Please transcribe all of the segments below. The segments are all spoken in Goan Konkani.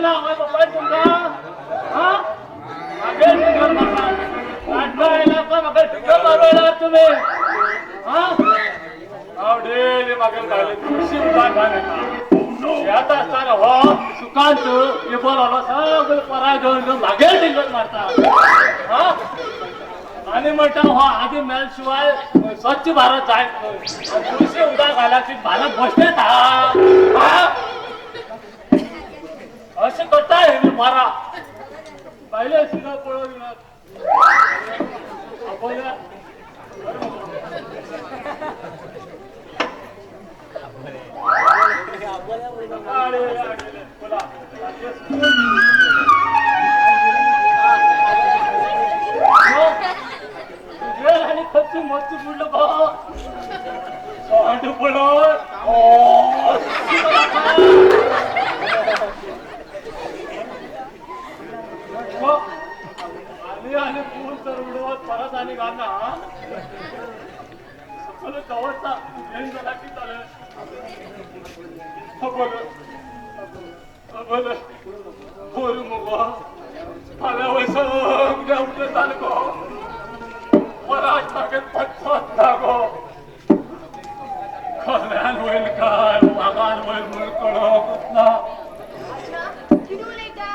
ना बापाय तुमकां हा मागेर टिंगल मारता काडलो येयला काय म्हाका टिंगल मारू येयला तुमी हा हांव डेली मागीर घाले तुळशी उदक घाल येता येता आसतना हो सुकांत इबोल आलो सगळे पराय घेवन घेवन मागेर टिंगल मारता हा आनी म्हणटा हो आदी मेल शिवाय स्वच्छ भारत जायत न्हय तुळशी उदक घाला की भारत बसलेत हा अशें करता हे मारा पहिले सुद्धा पळोवन आपल्या आणि खच्ची मच्छी बुडलो गो सोंड पळोवन आनी आनी पूल तर उडवत परत आनी घालना सकयल दवरता घेवन जाला की जालें बोल बोल मुगो फाल्यां वयर सगळें उठलें जालें गो परत मागीर पत्तोच ना गो खोल्यान वयर काय वागान वयर म्हूण कळोंकूच ना. कितें उलयता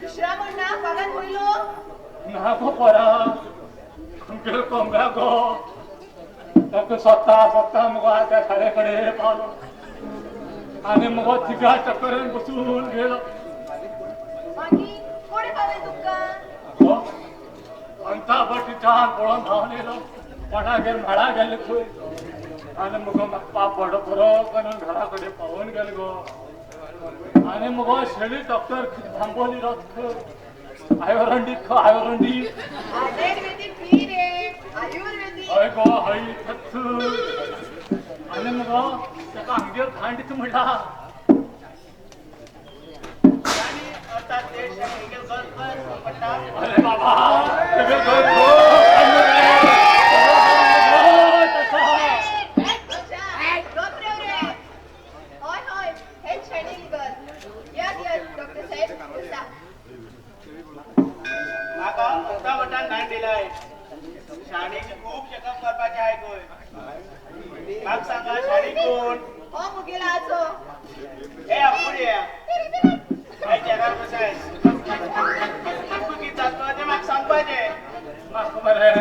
दुसऱ्या म्हणना वागान वयलो ना गो परा आमगेर कोंब्या गो ताका सोदता सोदता मुगो त्या शाळे कडेन पावलो आनी मुगो थिगा चक्करेन बसून गेलो. मागीर कोणें पावयलें तुमकां? हो अंता भटीच्यान पळोवन धांवन येयलो कोणागेर माडा गेल्ले खंय आनी मुगो म्हाका पाप बडो बरो करून घरा कडेन पावोवन गेलो गो. आनी मुगो शेळी डॉक्टर थांबोली रथ खंय आयोरंडी खंय आयोरंडी आयुर्वेदीक न्ही रे आयुर्वेदीक हय गो हय थत्थ आनी मुगो ताका आमगेर धांडीत म्हणला अरे बाबा तेगे घर हय हय हेच शाणेली घर याद याद डॉक्टर साहेब बसा. म्हाका अंता भटान धाड दिलाय शाणीक खूब चेकअप करपाचें आहाय खंय. म्हाका सांगा शाणी कोण? हो मुगेलो आजो. हे आपुड्या काय चेरार बसाय तुका कितें जाता तें म्हाका सांगपाचें. म्हाका मरे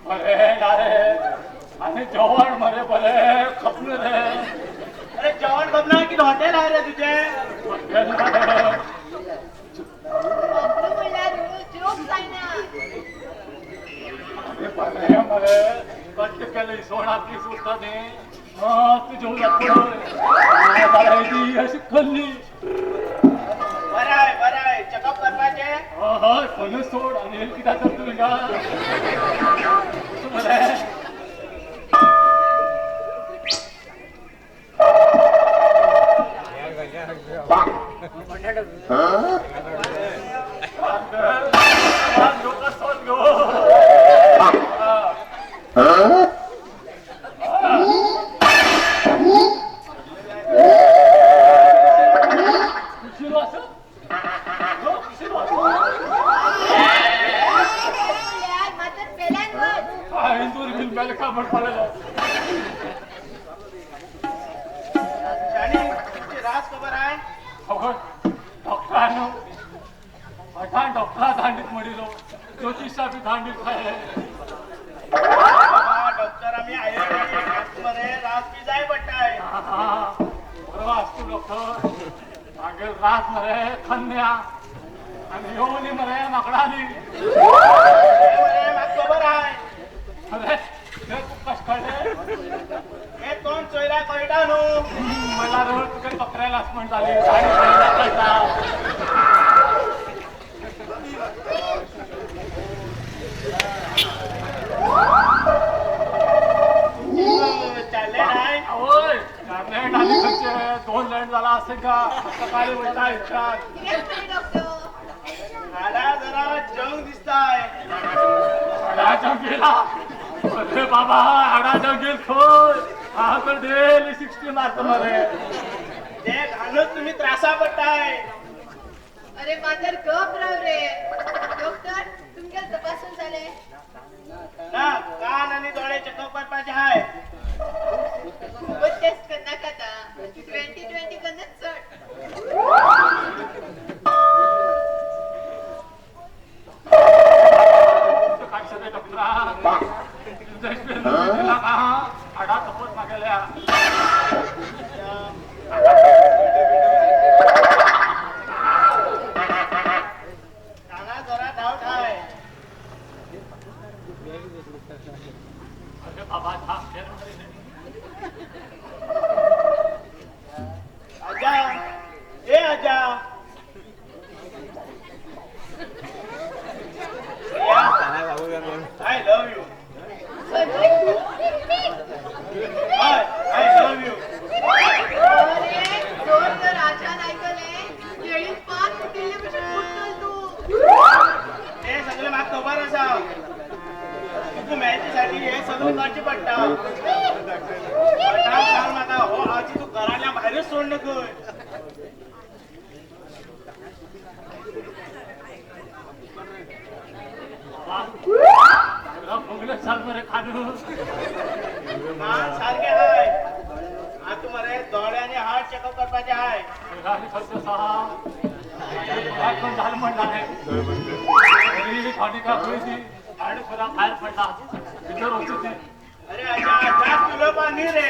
बरें ना रे आनी जेवण मरे बरें खपना रे. अरे जेवण खपना कितें हॉटेल आहा रे तुजें? हॉटेल ना रे. खपना म्हणल्यार जेवंक जायना. अरे बरें मरे कट्ट केलें इसवणाक कीस उरता न्ही मस्त जेवण जाता पळय ती अशी कल्ली. बरें आहाय बरें आहाय चेकअप करपाचें? हय हय फोनूच सोड आनी हें कित्याक तर तुवें गा बरें. म्हणल्यार मातर पेल्यान वच. शाणी तुमची रास खबर आहाय? डॉक्टरान भटान डॉक्टरा धांडीत म्हणिलो ज्योतिषा बी धांडीत खाय. बाबा डॉक्टर आमी आयुर्वेदीक मरे रास बी जाय पडटाय. बरो आसतू डॉक्टर मागीर रास मरे खन्या आनी येवनी मरे माकडांनी. मरे म्हाका खबर आहाय. अरे ते तुका कशें कळ्ळें? हे तोंड चोयल्यार कळटा न्हू. मला रोज तुका बकऱ्याला आसमण जाली साडी पळयल्यार कळटा. चार लेन आहाय? आवय चार लेन आनी खंयचे 2 लेन जाला असेल का सकाळी वयता इच्छात. कितें म्हणलें डॉक्टर? हाडा जरा जंग दिसताय. हाडा जंग गेला? अरे बाबा हाडा जंग गेल खंय? हांव तर डेली 60 मारता मरे. ते घालूच तुमी त्रासा पडटाय. अरे माजर गप राव रे. डॉक्टर तुमगेल तपासून झाले? ना, कान आणि डोळे चेकअप करपाचे हाय. खूपच टेस्ट करनाका आता. 20-20 करनच चड. काय सगळे डॉक्टरा हाडा तपास मागेल्या. काना जरा धावट हाय. अरे बाबा था. आजा, ए आजा. I love you. I love you. अरे जोर जर आजान ऐकले केळीत पान फुटिल्ले भशेन फुट्टल तूं. ते सगळे म्हाका खबर आसा. तुका मॅचीसाठी हे सगळें करचें पडटा. सांग म्हाका, हो आजी तूं घरांतल्या भायरूच सोड न्हय. फुगले चाल मरे खानू. कान सारखे हाय. आतां मरे दोळे आनी हार्ट चेकअप करपाचे हाय. झालं म्हणणार हाड सुद्धा बाहेर पडला भितर वचू ती. अरे आजा, जास्त उलोवपा न्ही रे.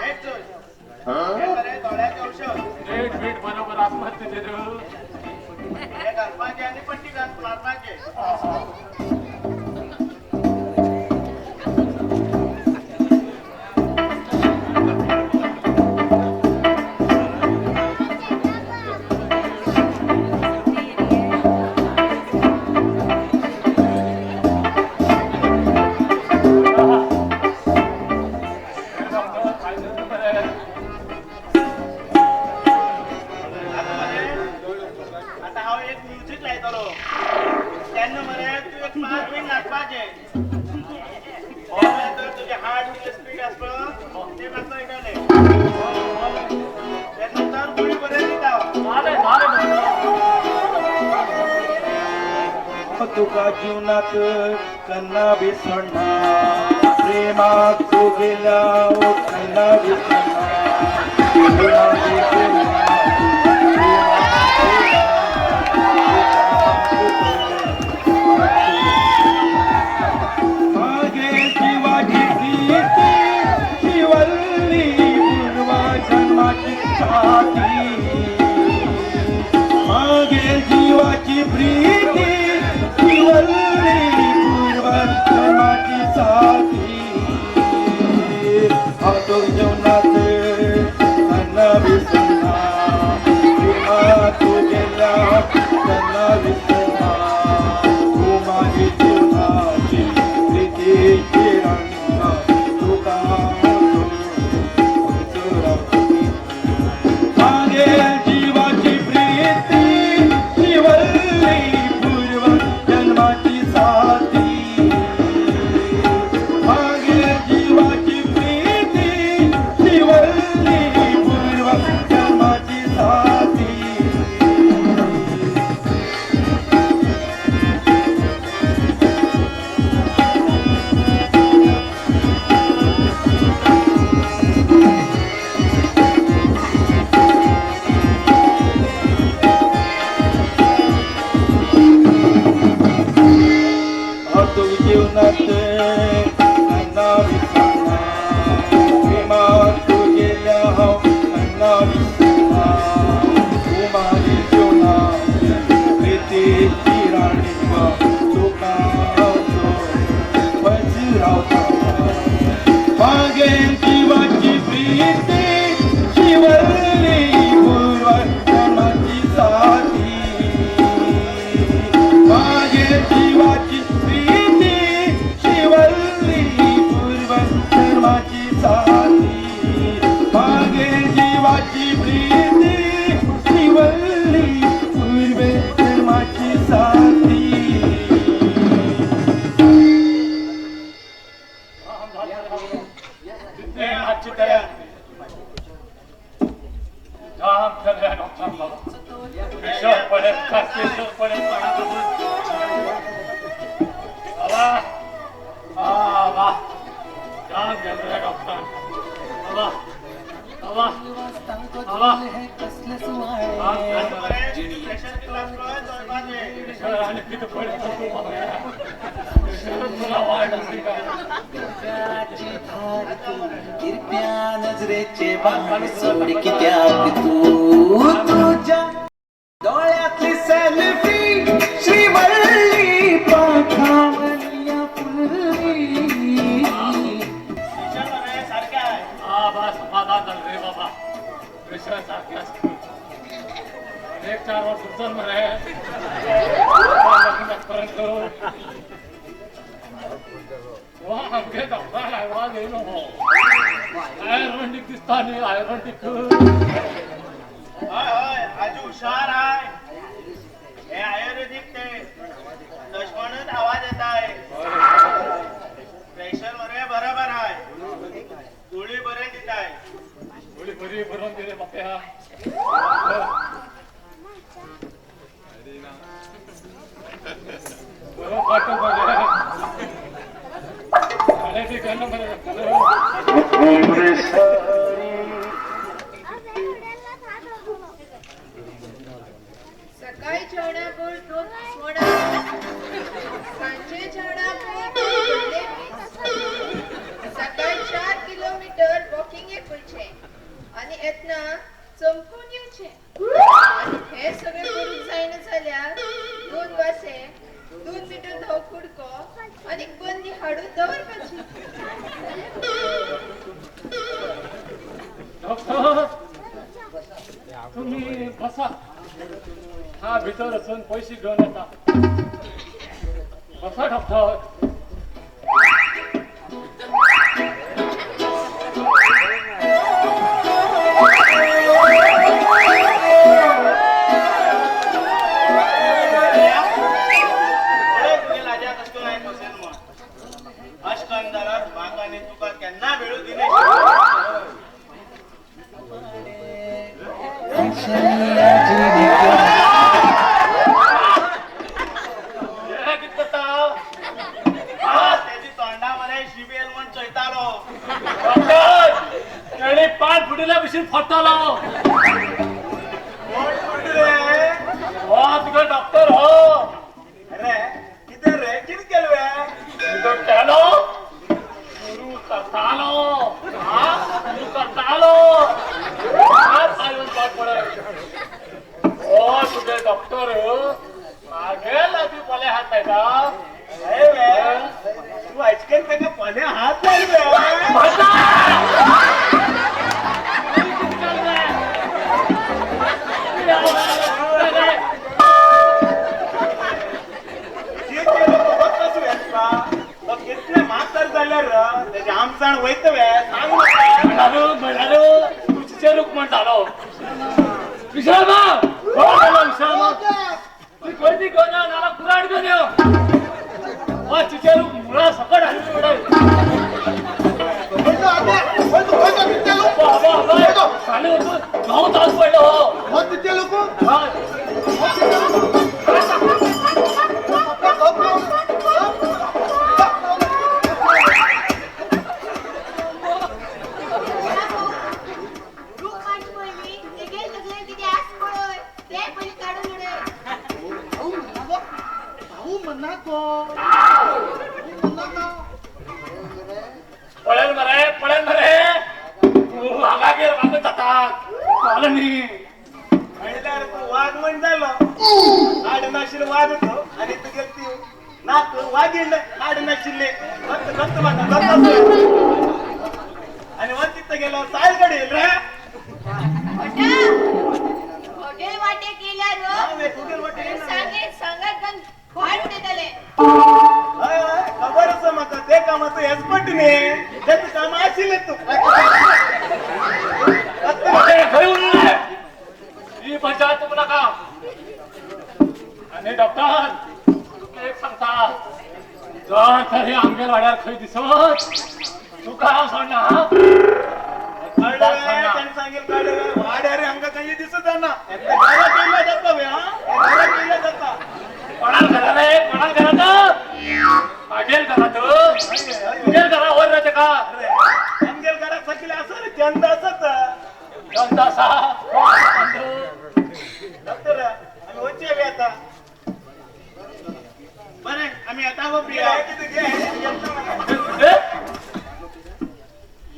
हेच चोय. हे मरे दोळ्याचें औषध. रेट बीट बरोबर आत्महत्येचे रे. हे घालपाचें आनी पट्टी मारपाचें. डॉक्टर काय झालं बरं? आतां मरे आतां हांव एक म्युजीक लायतलो तेन्ना मरे तूं एक 5 मिनट नाचपाचें. तर तुजें हार्ट कितलें स्पीड आसा पळय तें म्हाका कळटलें. तेन्ना तर गुळी बरें दिता. झालं झालं डॉक्टर. तुका जीवनात कन्ना विसरना, प्रेमाक तुगेल्या कन्ना विसरना. मागे जीवाची प्रीती शिवल्ली पूर्वा जन्माची साथी. मागे जीवाची प्रीती शिवल्ली पूर्व जन्माची साथी. हातो जीवनात कन्ना विसरना, प्रेमा तुझेल्या कन्ना विसरना. तू माझी जीवनाची प्रीतीची रंग तुका मागे जीवाची प्रीती शिवल्ली पूर्व जन्माची साथी. मागे जीवाची प्रीती शिवल्ली पूर्व जन्माची साथी. तू जीवनात कन्ना विसरना, प्रेमा तुझेल्या हांव कन्ना विसरना. तूं माझी जीवनाची प्रीतीची राणी तुका खंयच रावता. मागे जीवाची प्रीती शिवल्ली पूर्व जन्माची साथी. मागे जीवाची प्रीती शिवल्ली वा जाम गेलो रे डॉक्टर. वा वा वा कृपया नजरेचे बाण सोड कित्याक तू तुझ्या डोळ्यातली सेल्फी श्रीवल्ली पाखावलिया फुलली. सारखे आहे. हा बा समाधान झालं रे बाबा. प्रेशर सारखे असतं. एक चार वर्ष उचल मरे पर्यंत. वा आमगे डॉक्टर आवाज येईल हो. आयर्वेदिक दिसता न्ही, आयर्वेदिक. हय हय आजी हुशार आहे. हे आयुर्वेदिक ते दुश्मनच आवाज येत आहे. प्रेशर मरे बरोबर आहे. गोळी बरे दित आहे. गोळी बरी बरोवन दिले बाप्या. बरो फाटो मरे अरे ती करणं बरं. सकाळी जेवणापूर दोन वडा, सांजे जेवणापूर सकाळी 4 किलोमीटर वॉकिंग करचें आनी येतना चमकून येवचें. आनी हें सगळें करूंक जायना जाल्यार 2 वासे 2 मिटर धव कुडको आनी बन्नी हाडून दवरपाची. डॉक्टर तुम्ही बसा. हा भितर वचून पैसे घेऊन येता. बसा डॉक्टर. तुगे लाजा कसो नाही बसेल मग अश कन जाल्यार म्हाका आनी तुका केन्ना मेळू दिनेश. हे कितें करता? तेजी तोंडा मरे शिबेल म्हण चोयतालो. डॉक्टर तेणी पान फुटिल्या भशेन फोडटलो. कोण फुटले? हो तुगे डॉक्टर हो. अरे कितें रे कितें केलें वे? तुजो केलो सुरू करतालो. हा सुरू करतालो. हात आयोन पाट पडय. हो तुगे डॉक्टर मागे लागीं पोले हात लायता. हय वे तूं आयजकेन ताका पोले हात लायले वे? कितले म्हातार जाल्यार तेजे आमसाण वयता वे? सांग म्हाका. म्हणल्यार तूं चिचेरूक म्हण जालो. विशाल माम विशाल माम ती खंय घेवन यो नाल्यार कुराड घेवन यो. वा चिचेरूक मुळा सकट हाडून उडय. चालू वचून 9 तास पडलो हो. हय. रूख मारचे पयलीं तेगेले तकलेन कितें आस पळय तें पयलीं काडून उडय. पळेल मरे पळेल मरे तूं हांगागेर वागत जाता कळ्ळें न्ही. म्हणल्यार तूं वाग म्हण जालो. हाड नाशिल्लो वाग तो आनी तुगे ती नाक वागीण हाड नाशिल्ले गत्त गत्त म्हाका गत्त. आनी वन तिथं गेलो सायल कडेन रे. हॉटेल वाटे केल्यार हॉटेल वाटे सांगेत सांगात गन भायर उडयतले. हय हय खबर आसा म्हाका. ते कामाचो एक्सपर्ट न्ही, तेच काम आशिल्लें तूं. खंय उरलें ही पंचायत तुका नाका. आनी डॉक्टर तुका एक सांगता, जर तरी आमगेर वाड्यार खंय दिसत तुका हांव सोडना. कळ्ळें सांगेल कळ्ळें. वाड्यार हांगा खंय दिसत ना. घरा केल्या जाता वे. हा घरा केल्या जाता. कोणाक घरा रे कोणाक घरात मागेल कितें घे घेतलं म्हणा.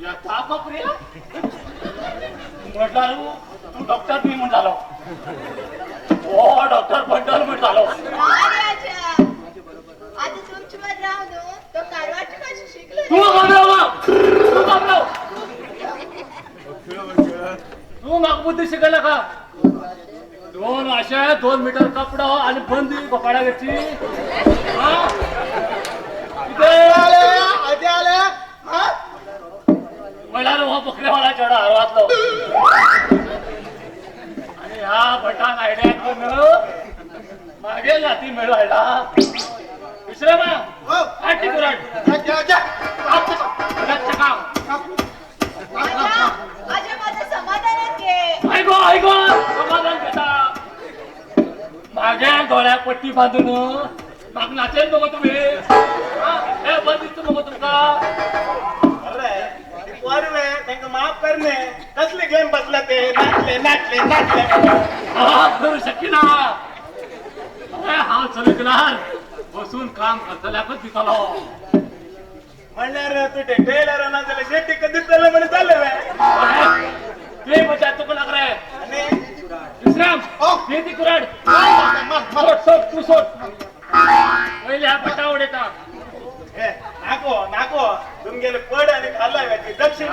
यथा बकऱ्या म्हटलं तू डॉक्टर बी म्हण झालो. हो डॉक्टर बंडल म्हण झालो. अरे आजा, आता तुमच्या वर राव न्हू तो कारवाटी भाशा शिकलो. तू घाबराव मग, तू घाबराव. तू म्हाका बुद्धी शिकयला का? 2 अशे 2 मीटर कपडो आणि बंदी कपाडा घ्यायची. म्हणल्यार हो बकरेवाला चेडो हरवातलो आणि ह्या भटान आयडिया करून मागे जाती मेळ हाडला. विश्रामा आठ कुराड. आजा, माझं समाधानात घे. ऐको ऐको समाधान घेता. मागे दोळ्या पट्टी बांधून म्हाका नाचेल मगो तुम्ही. हे बंद दिसता मगो तुमका. अरे ती पोरवे तांकां माफ करणे कसले गेम बसला ते नाचले नाचले नाचले. हांव करू शकिना. अरे हांव चलयतल्यार बसून काम करतल्याकच दितलो. म्हणल्यार तू ते टेलर ना जाल्यार शेटी दितले म्हण जालें वे. ते मजा तुका नाका रे. आनी विश्राम घे ती कुराड. सोड सोड तू सोड. पयले ह्या पटा उडयता. हे नाको नाको तुमगेले पड आनी खाल्ला ती दक्षिण.